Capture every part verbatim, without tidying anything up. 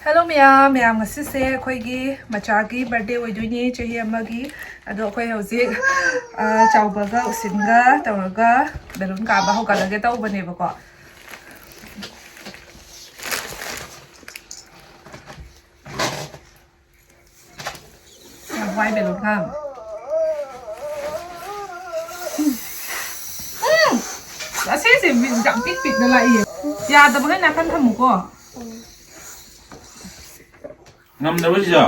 Hello ꯃꯌꯥꯝ, ꯃꯌꯥꯝ, ꯉꯁꯤꯁꯦ ꯑꯩꯈꯣꯏꯒꯤ ꯃꯆꯥꯒꯤ birthday ꯑꯣꯏꯗꯣꯏꯅꯤ, ꯆꯍꯤ ꯑꯃꯒꯤ꯫ ꯑꯗꯣ ꯑꯩꯈꯣꯏ ꯍꯧꯖꯤꯛ, ꯑ, ꯆꯥꯎꯕꯒ ꯎꯁꯤꯟꯒ ꯇꯧꯔꯒ balloon ꯀꯥꯕ ꯍꯧꯒꯠꯂꯒꯦ ꯇꯧꯕꯅꯦꯕꯀꯣ꯫ ꯌꯥꯝ ꯋꯥꯏ balloon ꯀꯥꯕ꯫ ꯎꯝ꯫ ꯎꯝ꯫ ꯑꯁꯤꯁꯦ ꯌꯥꯝ ꯄꯤꯛ ꯄꯤꯛꯅ ꯂꯥꯛꯏꯌꯦ꯫ ꯌꯥꯗꯕꯈꯩ ꯅꯥꯀꯟ ꯊꯝꯃꯨꯀꯣ꯫ ꯉꯝꯗ꯭ꯔꯕꯣ ꯁꯤꯁꯨ?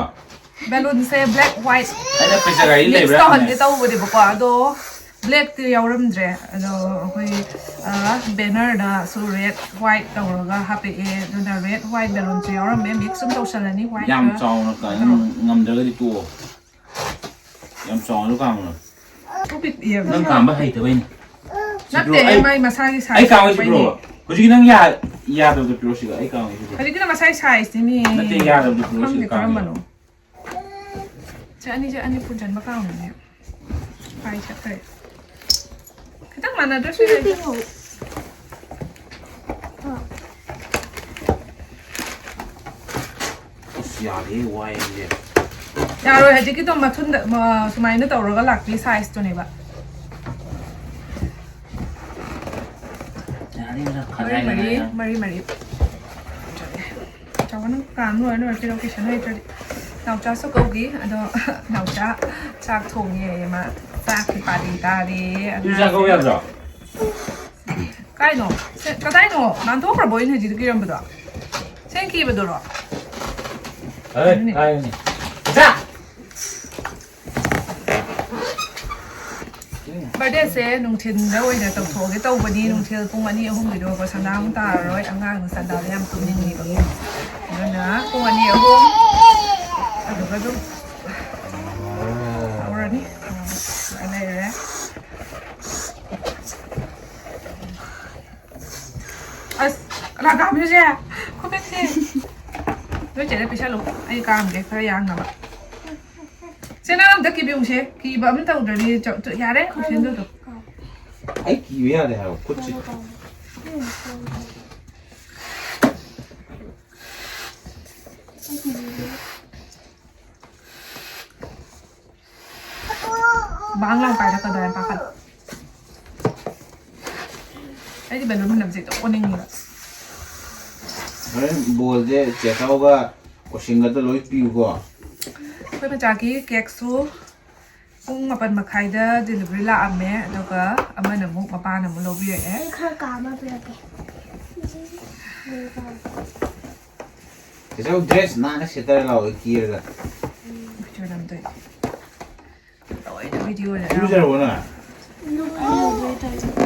Balloonꯁꯦ black white ꯑꯩꯅ ꯄꯩꯁꯥ ꯒꯥꯔꯤ mix ꯂꯩꯕ꯭ꯔꯥ ꯇꯧꯍꯟꯒꯦ ꯍꯪꯉꯦ꯫ ꯇꯧꯕꯅꯦꯕꯀꯣ, ꯑꯗꯣ blackꯇꯤ ꯌꯥꯎꯔꯝꯗ꯭ꯔꯦ꯫ ꯑꯗꯣ ꯑꯩꯈꯣꯏ, ꯑ, bannerꯗꯁꯨ red white ꯇꯧꯔꯒ ꯍꯥꯞꯄꯛꯑꯦ, ꯑꯗꯨꯅ red white balloonꯁꯨ ꯌꯥꯎꯔꯝꯃꯦ, mix ꯑꯗꯨꯝ ꯇꯧꯁꯜꯂꯅꯤ, white ꯌꯥꯝ ꯈꯔ ꯆꯥꯎꯅ ꯀ-, ꯇꯧꯔꯒ꯫ ꯉꯝꯗ꯭ꯔꯒꯗꯤ ꯇꯣꯛꯑꯣ꯫ ꯌꯥꯝ ꯆꯥꯎꯅꯁꯨ ꯀꯥꯝꯒꯅꯨ꯫ ꯇꯨ ꯄꯤꯛ-, ꯌꯦꯡꯉꯣ꯫ ꯅꯪ ꯀꯥꯝꯕ ꯍꯩꯇꯕꯩꯅꯦ꯫ ꯁꯤ ꯅꯠꯇꯦ, ꯄꯤꯔꯛꯑꯣ, ꯑꯩ, ꯃꯥꯏ ꯃꯁꯥꯒꯤ size ꯑꯩ ꯀꯥꯝꯒꯦ, ꯁꯤ ꯊꯣꯛꯄꯩꯅꯦ꯫ ꯄꯤꯔꯛꯑꯣ꯫ ꯍꯧꯖꯤꯛꯀꯤ ꯅꯪ ꯌꯥ-, ꯌꯥꯗꯕꯗꯣ ꯄꯤꯔꯛꯑꯣ ꯁꯤꯗ, ꯑꯩ ꯀꯥꯝꯒꯦ, ꯁꯤ ꯄꯤꯔꯛꯑꯣ꯫ ꯍꯧꯖꯤꯛꯀꯤꯅ ꯃꯁꯥꯒꯤ sizeꯅꯤꯅꯦ꯫ ꯅꯠꯇꯦ, ꯌꯥꯗꯕꯗꯣ ꯄꯤꯔꯛꯑꯣ ꯁꯤꯗ, ꯈꯪꯗꯦ ꯀꯥꯝꯒꯦ꯫ ꯀꯔꯝꯕꯅꯣ꯫ ꯁꯤ ꯑꯅꯤꯁꯦ ꯑꯅꯤ ꯄꯨꯟꯁꯤꯟꯕ ꯀꯥꯎꯅꯤꯅꯦ꯫ ꯄꯥꯏ ꯆꯠꯈ꯭ꯔꯦ꯫ ꯈꯤꯇꯪ ꯃꯥꯟꯅꯗ꯭ꯔꯁꯨ ꯌꯥꯏꯗ꯫ ꯑꯁ, ꯌꯥꯗꯦꯍꯦ, ꯋꯥꯏꯌꯦ꯫ ꯌꯥꯔꯣꯏ, ꯍꯧꯖꯤꯛꯀꯤꯗꯣ ꯃꯊꯨꯟꯗ, ꯃ-, ꯁꯨꯃꯥꯏꯅ ꯇꯧꯔꯒ ꯂꯥꯛꯄꯒꯤ sizeꯇꯨꯅꯦꯕ꯫ ꯌꯥꯅꯤꯗ, ꯃꯔꯤ ꯈꯖꯥꯏ ꯃꯔꯤ, ꯈꯖꯥꯏ꯫ ꯃꯔꯤ ꯃꯔꯤ꯫ ꯆꯥꯎꯕꯅ ꯀꯥꯝ ꯂꯣꯏꯔ ꯂꯣꯏꯔ ꯄꯤꯔꯛꯑꯣ, ꯀꯩꯁꯨ ꯂꯩꯇ꯭ꯔꯗꯤ꯫ ꯅꯥꯎꯆꯥꯁꯨ ꯀꯧꯈꯤ, ꯑꯗꯣ ꯅꯥꯎꯆꯥ ꯆꯥꯛ ꯊꯣꯡꯉꯦ, ꯃꯥ ꯆꯥꯛꯀꯤ ꯄꯥꯔꯤ ꯇꯥꯔꯦ꯫ ꯏꯔꯨꯖ ꯀꯧ ꯌꯥꯗ꯭ꯔꯣ? ꯀꯥꯏꯅꯣ? ꯁꯦ, ꯀꯗꯥꯏꯅꯣ? ꯅꯥꯟꯊꯣꯛꯈ꯭ꯔꯕꯣ ꯑꯩꯅ ꯍꯧꯖꯤꯛ ꯀꯤꯔꯝꯕꯗꯣ? ꯁꯦꯡ ꯀꯤꯕꯗꯨꯔꯣ? ꯑꯦ, ꯑꯗꯨꯅꯦ꯫ ꯀꯥꯏꯅꯤ? ꯏꯆꯥ! Birthdayꯁꯦ ꯅꯨꯡꯊꯤꯜꯗ ꯑꯣꯏꯅ ꯇꯧꯊꯣꯛꯑꯒꯦ ꯇꯧꯕꯅꯤ, ꯅꯨꯡꯊꯤꯜ ꯄꯨꯡ ꯑꯅꯤ ꯑꯍꯨꯝꯒꯤꯗꯣ, ꯁꯟꯗꯥ ꯑꯃꯨꯛ ꯇꯥꯔꯔꯣꯏ, ꯑꯉꯥꯡ ꯁꯟꯗꯥꯗ ꯌꯥꯝ ꯇꯨꯝꯅꯤꯡꯉꯤꯕ꯫ ꯑꯗꯨꯅ ꯄꯨꯡ ꯑꯅꯤ ꯑꯍꯨꯝ ꯑꯗꯨꯒ ꯑꯗꯨꯝ ꯇꯧꯔꯅꯤ꯫ ꯂꯩꯔꯦ꯫ ꯑꯁ, ꯀꯅꯥ ꯀꯥꯝꯃꯤꯅꯣ ꯁꯦ? ꯈꯨꯕꯦꯛꯁꯦ꯫ ꯅꯣꯏ ꯆꯦꯗ ꯄꯤꯁꯜꯂꯨ, ꯑꯩ ꯀꯥꯝꯒꯦ ꯈꯔ ꯌꯥꯡꯅꯕ꯫ ꯁꯦ, ꯅꯪ ꯑꯝꯇ ꯀꯤꯕꯤꯌꯨꯁꯦ꯫ ꯀꯤꯕ ꯑꯃ ꯇꯧꯗ꯭ꯔꯗꯤ ꯆ-, ꯆ-, ꯌꯥꯔꯦ, ꯀꯨꯁꯤꯟꯗꯨꯗꯣ꯫ ꯑꯩ ꯀꯤꯕ ꯌꯥꯗꯦ ꯍꯥꯏꯕ, ꯈꯨꯠꯁꯦ꯫ ꯕꯥꯡ ꯂꯥꯎ ꯄꯥꯏꯔꯛꯀꯗ꯭ꯔꯥ ꯍꯥꯏꯅ ꯄꯥꯈꯠ꯫ ꯑꯩꯗꯤ ꯕꯦꯂꯨꯟ ꯃꯅꯝꯁꯦ ꯍꯦꯛꯇ ꯑꯣꯅꯤꯡꯉꯦꯕ꯫ ꯍꯣꯔꯦꯟ ꯕꯣꯜꯁꯦ ꯆꯦꯆꯥꯎꯒ ꯀꯣꯁꯤꯡꯒꯗ ꯂꯣꯏ ꯄꯤꯌꯨꯀꯣ꯫ ꯑꯩꯈꯣꯏ ꯃꯆꯥꯒꯤ ꯀꯦꯛꯁꯨ ꯄꯨꯡ ꯃꯥꯄꯟ ꯃꯈꯥꯏꯗ ꯗꯦꯂꯤꯚꯔꯤ ꯂꯥꯛꯑꯝꯃꯦ, ꯑꯗꯨꯒ ꯑꯃꯅ ꯑꯃꯨꯛ ꯃꯄꯥꯅ ꯑꯃꯨꯛ ꯂꯧꯕꯤꯔꯛꯑꯦ꯫ ꯑꯩ ꯈꯔ ꯀꯥꯝꯃ ꯄꯤꯔꯛꯀꯦ꯫ ꯆꯦꯆꯥꯎ ꯗ꯭ꯔꯦꯁ ꯅꯥꯟꯅ ꯁꯦꯠꯇꯔ ꯂꯥꯛꯑꯣ ꯀꯦꯔꯒ꯫ ꯄꯤꯛꯆꯔ ꯑꯝꯇ ꯂꯣꯏꯅ ꯚꯤꯗꯤꯑꯣꯗ ꯏꯔꯨꯖꯔꯕꯣ ꯅꯪ? ꯂꯨꯕꯩ ꯇꯥꯏꯞꯇ꯫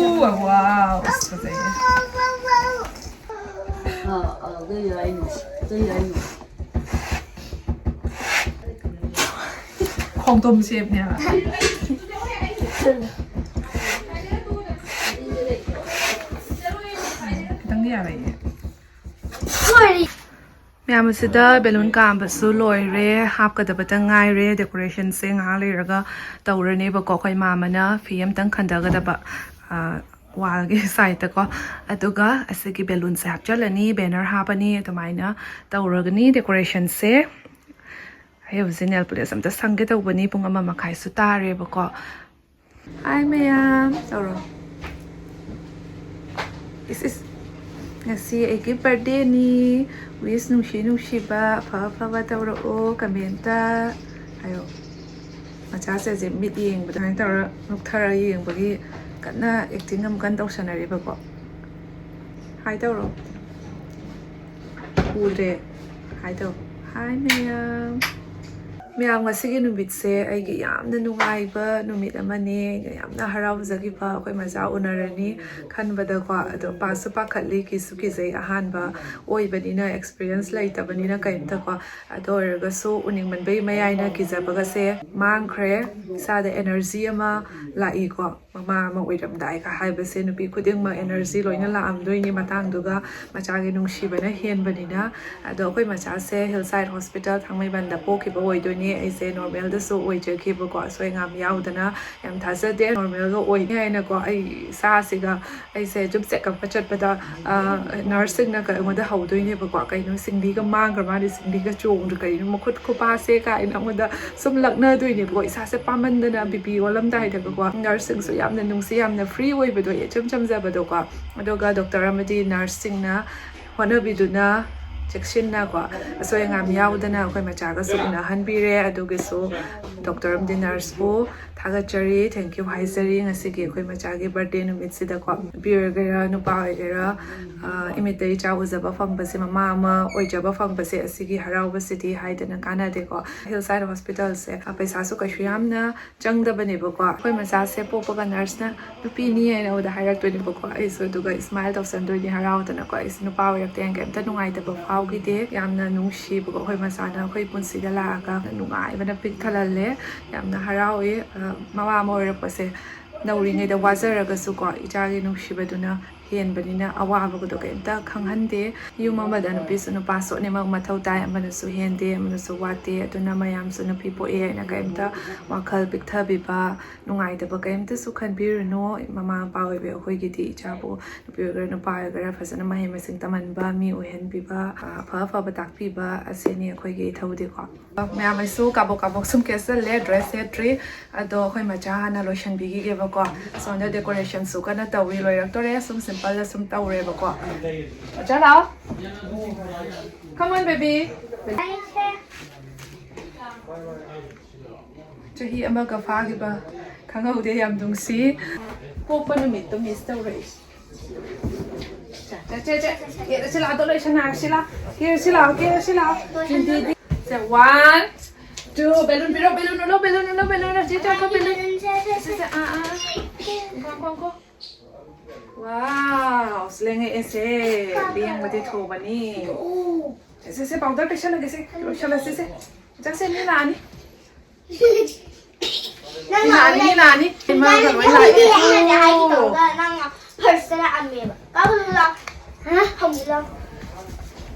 ꯎ, ꯋꯥꯎ, ꯑꯁ, ꯐꯖꯩꯌꯦ꯫ ꯑꯥ, ꯑꯥ, ꯀꯩ ꯍꯥꯏꯅꯣ? ꯀꯩ ꯍꯥꯏꯅꯣ? ꯈꯣꯡꯗꯣꯝ ꯁꯦꯞꯅꯦ ꯍꯥꯏꯕ꯫ ꯈꯤꯇꯪꯗꯤ ꯌꯥꯔꯛꯏꯌꯦ꯫ ꯃꯌꯥꯝ ꯑꯁꯤꯗ ꯕꯦꯂꯨꯟ ꯀꯥꯝꯕꯁꯨ ꯂꯣꯏꯔꯦ, ꯍꯥꯞꯀꯗꯕꯇ ꯉꯥꯏꯔꯦ꯫ ꯗꯦꯀꯣꯔꯦꯁꯟꯁꯦ ꯉꯥꯏꯍꯥꯛ ꯂꯩꯔꯒ ꯇꯧꯔꯅꯦꯕꯀꯣ꯫ ꯑꯩꯈꯣꯏ ꯃꯥꯃꯅ ꯐꯤ ꯑꯝꯇꯪ ꯈꯟꯊꯒꯗꯕ, ꯑ, ꯋꯥꯜꯒꯤ ꯁꯥꯏꯗꯇꯀꯣ꯫ ꯑꯗꯨꯒ ꯑꯁꯤꯒꯤ ꯕꯦꯂꯨꯟꯁꯦ ꯍꯥꯞꯆꯤꯜꯂꯅꯤ, ꯕꯦꯅꯔ ꯍꯥꯞꯄꯅꯤ, ꯑꯗꯨꯃꯥꯏꯅ ꯇꯧꯔꯒꯅꯤ ꯗꯦꯀꯣꯔꯦꯁꯟꯁꯦ꯫ ꯑꯩ ꯍꯧꯖꯤꯛ ꯅꯦꯜ ꯄꯣꯂꯤꯁ ꯑꯝꯇ ꯁꯪꯒꯦ ꯇꯧꯕꯅꯤ, ꯄꯨꯡ ꯑꯃ ꯃꯈꯥꯏꯁꯨ ꯇꯥꯔꯦꯕꯀꯣ꯫ ꯍꯥꯏ ꯃꯌꯥꯝ ꯇꯧꯔꯣ꯫ ꯏꯁ, ꯏꯁ꯫ ꯉꯁꯤ ꯑꯩꯒꯤ ꯕꯥꯔꯗꯦꯅꯤ꯫ ꯋꯤꯁ ꯅꯨꯡꯁꯤ ꯅꯨꯡꯁꯤꯕ ꯑꯐ ꯑꯐꯕ ꯇꯧꯔꯛꯑꯣ ꯀꯃꯦꯟꯇ ꯍꯥꯏꯌꯣ꯫ ꯃꯆꯥꯁꯦ ꯍꯧꯖꯤꯛ ꯃꯤꯠ ꯌꯦꯡꯕꯗ ꯑꯗꯨꯃꯥꯏꯅ ꯇꯧꯔ ꯅꯣꯛꯊꯔ ꯌꯦꯡꯕꯒꯤ ꯀꯟꯅ ꯑꯦꯛꯇꯤꯡ ꯑꯃ ꯀꯟꯅ ꯇꯧꯁꯟꯅꯔꯤꯕꯀꯣ꯫ ꯍꯥꯏ ꯇꯧꯔꯣ꯫ ꯎꯗ꯭ꯔꯦ꯫ ꯍꯥꯏ ꯇꯧ꯫ ꯍꯥꯏ ꯃꯌꯥꯝ꯫ ꯃꯌꯥꯝ, ꯉꯁꯤꯒꯤ ꯅꯨꯃꯤꯠꯁꯦ ꯑꯩꯒꯤ ꯌꯥꯝꯅ ꯅꯨꯡꯉꯥꯏꯕ ꯅꯨꯃꯤꯠ ꯑꯃꯅꯤ꯫ ꯑꯩꯅ ꯌꯥꯝꯅ ꯍꯔꯥꯎꯖꯈꯤꯕ ꯑꯩꯈꯣꯏ ꯃꯆꯥ ꯎꯅꯔꯅꯤ ꯈꯟꯕꯗꯀꯣ꯫ ꯑꯗꯣ ꯄꯥꯁꯨ ꯄꯥꯈꯠꯂꯤ, ꯀꯤꯁꯨ ꯀꯤꯖꯩ꯫ ꯑꯍꯥꯟꯕ ꯑꯣꯏꯕꯅꯤꯅ, ꯑꯦꯛꯁꯄꯤꯔꯤꯌꯦꯟꯁ ꯂꯩꯇꯕꯅꯤꯅ ꯀꯩꯝꯇꯀꯣ꯫ ꯑꯗꯨ ꯑꯣꯏꯔꯒꯁꯨ ꯎꯅꯤꯡꯃꯟꯕꯩ ꯃꯌꯥꯏꯅ ꯀꯤꯖꯕꯒꯁꯦ ꯃꯥꯡꯈ꯭ꯔꯦ꯫ ꯏꯁꯥꯗ ꯑꯦꯅꯔꯖꯤ ꯑꯃ ꯂꯥꯛꯏꯀꯣ꯫ ꯃꯃꯥ ꯑꯃ ꯑꯣꯏꯔꯝꯗꯥꯏꯒ ꯍꯥꯏꯕꯁꯦ ꯅꯨꯄꯤ ꯈꯨꯗꯤꯡꯃꯛ energy ꯂꯣꯏꯅ ꯂꯥꯛꯑꯝꯗꯣꯏꯅꯤ ꯃꯇꯥꯡꯗꯨꯒ꯫ ꯃꯆꯥꯒꯤ ꯅꯨꯡꯁꯤꯕꯅ ꯍꯦꯟꯕꯅꯤꯅ꯫ ꯑꯗꯣ ꯑꯩꯈꯣꯏ ꯃꯆꯥꯁꯦ Hillside Hospital ꯊꯥꯡꯃꯩꯕꯟꯗ ꯄꯣꯛꯈꯤꯕ ꯑꯣꯏꯗꯣꯏꯅꯤ꯫ ꯑꯩꯁꯦ normalꯗꯁꯨ ꯑꯣꯏꯖꯈꯤꯕꯀꯣ, ꯑꯁꯣꯏ ꯑꯉꯥꯝ ꯌꯥꯎꯗꯅ꯫ ꯌꯥꯝ ꯊꯥꯖꯗꯦ normalꯒ ꯑꯣꯏꯅꯤ ꯍꯥꯏꯅꯀꯣ꯫ ꯑꯩ ꯏꯆꯥꯁꯤꯒ ꯑꯩꯁꯦ ꯑꯗꯨꯝ checkup ꯆꯠꯄꯗ, ꯑ, nurseꯁꯤꯡꯅ ꯑꯩꯉꯣꯟꯗ ꯍꯧꯗꯣꯏꯅꯦꯕꯀꯣ, "ꯀꯩꯅꯣ ꯁꯤꯡꯂꯤꯒ ꯃꯥꯡꯈ꯭ꯔ ꯃꯥꯜꯂꯦ, ꯁꯤꯡꯂꯤꯒ ꯆꯣꯡꯗ꯭ꯔ, ꯀꯩꯅꯣ ꯃꯈꯨꯠ ꯈꯨꯄꯥꯁꯦ?" ꯀꯥꯏꯅ ꯑꯩꯉꯣꯟꯗ ꯁꯨꯝ ꯂꯛꯅꯗꯣꯏꯅꯦꯕꯀꯣ꯫ ꯏꯁꯥꯁꯦ ꯄꯥꯝꯃꯟꯗꯅ BP ꯑꯣꯜꯂꯝꯗꯥꯏꯗꯒꯀꯣ꯫ Nurseꯁꯤꯡꯁꯨ ꯌꯥꯝꯅ ꯅꯨꯡꯁꯤ, ꯌꯥꯝꯅ free ꯑꯣꯏꯕꯗꯣ, ꯏꯆꯝ ꯆꯝꯖꯕꯗꯣꯀꯣ꯫ ꯑꯗꯨꯒ doctor ꯑꯃꯗꯤ nurseꯁꯤꯡꯅ ꯍꯣꯠꯅꯕꯤꯗꯨꯅ ꯆꯦꯛꯁꯤꯟꯅꯀꯣ, ꯑꯁꯣꯏ ꯑꯉꯥꯝ ꯌꯥꯎꯗꯅ ꯑꯩꯈꯣꯏ ꯃꯆꯥꯒꯁꯨ ꯎꯅꯍꯟꯕꯤꯔꯦ꯫ ꯑꯗꯨꯒꯤꯁꯨ doctor ꯑꯃꯗꯤ nurseꯄꯨ ꯊꯥꯒꯠꯆꯔꯤ, thank you ꯍꯥꯏꯖꯔꯤ꯫ ꯉꯁꯤꯒꯤ ꯑꯩꯈꯣꯏ ꯃꯆꯥꯒꯤ birthday ꯅꯨꯃꯤꯠꯁꯤꯗꯀꯣ, ꯅꯨꯄꯤ ꯑꯣꯏꯒꯦꯔꯥ ꯅꯨꯄꯥ ꯑꯣꯏꯒꯦꯔꯥ, ꯑ, ꯏꯃꯤꯠꯇ ꯏꯆꯥ ꯎꯖꯕ ꯐꯪꯕꯁꯦ, ꯃꯃꯥ ꯑꯃ ꯑꯣꯏꯖꯕ ꯐꯪꯕꯁꯦ, ꯑꯁꯤꯒꯤ ꯍꯔꯥꯎꯕꯁꯤꯗꯤ ꯍꯥꯏꯗꯅ ꯀꯥꯟꯅꯗꯦꯀꯣ꯫ Hillside Hospitalꯁꯦ, ꯑ, ꯄꯩꯁꯥꯁꯨ ꯀꯩꯁꯨ ꯌꯥꯝꯅ ꯆꯪꯗꯕꯅꯦꯕꯀꯣ꯫ ꯑꯩꯈꯣꯏ ꯃꯆꯥꯁꯦ ꯄꯣꯛꯄꯒ nurseꯅ "ꯅꯨꯄꯤꯅꯤ" ꯍꯥꯏꯅ ꯑꯩꯉꯣꯟꯗ ꯍꯥꯏꯔꯛꯇꯣꯏꯅꯦꯕꯀꯣ꯫ ꯑꯩꯁꯨ ꯑꯗꯨꯒ smile ꯇꯧꯁꯟꯗꯣꯏꯅꯦ ꯍꯔꯥꯎꯗꯅꯀꯣ꯫ ꯑꯩꯁꯦ ꯅꯨꯄꯥ ꯑꯣꯏꯔꯛꯇꯦꯅ ꯀꯩꯝꯇ ꯅꯨꯡꯉꯥꯏꯇꯕ ꯐꯥꯎꯈꯤꯗꯦ꯫ ꯌꯥꯝꯅ ꯅꯨꯡꯁꯤꯕꯀꯣ, ꯑꯩꯈꯣꯏ ꯃꯆꯥꯅ ꯑꯩꯈꯣꯏ ꯄꯨꯟꯁꯤꯗ ꯂꯥꯛꯑꯒ ꯅꯨꯡꯉꯥꯏꯕꯅ ꯄꯤꯛ ꯊꯜꯍꯜꯂꯦ꯫ ꯌꯥꯝꯅ ꯍꯔꯥꯎꯋꯦ꯫ ꯑ, ꯃꯃꯥ ꯑꯃ ꯑꯣꯏꯔꯛꯄꯁꯦ ꯅꯧꯔꯤꯉꯩꯗ ꯋꯥꯖꯔꯒꯁꯨꯀꯣ, ꯏꯆꯥꯒꯤ ꯅꯨꯡꯁꯤꯕꯗꯨꯅ ꯍꯦꯟꯕꯅꯤꯅ ꯑꯋꯥꯕꯒꯗꯣ ꯀꯩꯝꯇ ꯈꯪꯍꯟꯗꯦ꯫ ꯌꯨꯝ ꯑꯃꯗ ꯅꯨꯄꯤꯁꯨ ꯅꯨꯄꯥꯁꯨ ꯑꯅꯤꯃꯛ ꯃꯊꯧ ꯇꯥꯏ, ꯑꯃꯅꯁꯨ ꯍꯦꯟꯗꯦ, ꯑꯃꯅꯁꯨ ꯋꯥꯠꯇꯦ꯫ ꯑꯗꯨꯅ ꯃꯌꯥꯝꯁꯨ ꯅꯨꯄꯤ ꯄꯣꯛꯑꯦ ꯍꯥꯏꯅ ꯀꯩꯝꯇ ꯋꯥꯈꯜ ꯄꯤꯛꯊꯕꯤꯕ, ꯅꯨꯡꯉꯥꯏꯇꯕ ꯀꯩꯝꯇꯁꯨ ꯈꯟꯕꯤꯔꯨꯅꯨ꯫ ꯃꯃꯥ ꯃꯄꯥ ꯑꯣꯏꯕ ꯑꯩꯈꯣꯏꯒꯤꯗꯤ ꯏꯆꯥꯕꯨ ꯅꯨꯄꯤ ꯑꯣꯏꯒꯦꯔꯥ ꯅꯨꯄꯥ ꯑꯣꯏꯒꯦꯔꯥ ꯐꯖꯅ ꯃꯍꯩ ꯃꯁꯤꯡ ꯇꯝꯍꯟꯕ, ꯃꯤ ꯑꯣꯏꯍꯟꯕꯤꯕ, ꯑꯐ ꯑꯐꯕ ꯇꯥꯛꯄꯤꯕ, ꯑꯁꯤꯅꯤ ꯑꯩꯈꯣꯏꯒꯤ ꯏꯊꯧꯗꯤꯀꯣ꯫ ꯃꯌꯥꯝ ꯑꯩꯁꯨ ꯀꯥꯕꯣꯛ ꯀꯥꯕꯣꯛ ꯁꯨꯝ ꯀꯦꯁꯜꯂꯦ, dress ꯁꯦꯠꯇ꯭ꯔꯤ꯫ ꯑꯗꯣ ꯑꯩꯈꯣꯏ ꯃꯆꯥ ꯍꯥꯟꯅ ꯂꯣꯏꯁꯟꯕꯤꯈꯤꯒꯦꯕꯀꯣ꯫ ꯁꯣꯝꯗ decorationꯁꯨ ꯀꯟꯅ ꯇꯧꯔꯤ, ꯂꯣꯏꯔꯛꯇꯣꯔꯦ꯫ ꯁꯨꯝ simpleꯗ ꯁꯨꯝ ꯇꯧꯔꯦꯕꯀꯣ꯫ ꯃꯆꯥ ꯂꯥꯛꯑꯣ꯫ Come on, baby. ꯆꯍꯤ ꯑꯃꯒ ꯐꯥꯈꯤꯕ ꯈꯪꯍꯧꯗꯦ, ꯌꯥꯝ ꯅꯨꯡꯁꯤ꯫ ꯄꯣꯛꯄ ꯅꯨꯃꯤꯠꯇꯣ miss ꯇꯧꯔꯛꯏ꯫ ꯆꯦ, ꯆꯦ, ꯆꯦ, ꯆꯦ, ꯁꯤ ꯂꯥꯛꯑꯣ, ꯂꯣꯏꯁꯟꯅꯔꯁꯤ ꯂꯥꯛꯑꯣ꯫ ꯀꯦꯔꯁꯤ ꯂꯥꯛꯑꯣ, ꯀꯦꯔꯁꯤ ꯂꯥꯛꯑꯣ꯫ ꯆꯤꯟꯗꯤꯗꯤ꯫ ꯁꯦ, one, two, balloon ꯄꯤꯔꯣ, balloon ꯎꯠꯂꯣ, balloon ꯎꯠꯂꯣ, balloon ꯎꯠꯂꯣ, ꯆꯦ, ꯆꯦ, ꯑꯩꯈꯣꯏ balloon꯫ ꯁꯦ, ꯁꯦ, ꯑꯥ, ꯑꯥ꯫ ꯈꯣꯡ, ꯈꯣꯡ, ꯈꯣꯡ꯫ Wow, ꯂꯦꯡꯉꯛꯑꯦꯁꯦ꯫ ꯂꯦꯡꯕꯗꯤ ꯊꯨꯕꯅꯤ꯫ ꯁꯦ, ꯁꯦ, ꯁꯦ, powder ꯇꯩꯁꯜꯂꯒꯦꯁꯦ꯫ ꯂꯣꯏꯁꯜꯂꯁꯤꯁꯦ꯫ ꯆꯠꯁꯦ, ꯃꯤ ꯂꯥꯛꯑꯅꯤ꯫ ꯅꯪ ꯁꯤ ꯂꯥꯛꯑꯅꯤ, ꯂꯥꯛꯑꯅꯤ꯫ ꯏꯃꯥꯒ ꯂꯣꯏ ꯂꯥꯛꯑꯦ꯫ ꯍꯥꯏꯒꯦ ꯇꯧꯔꯒ ꯅꯪ ꯐꯥꯔꯁꯇ ꯂꯥꯛꯑꯝꯃꯦꯕ꯫ ꯀꯥꯕꯗꯨ ꯂꯥꯛ-, ꯍꯥ? ꯍꯪꯕꯤꯔꯣ꯫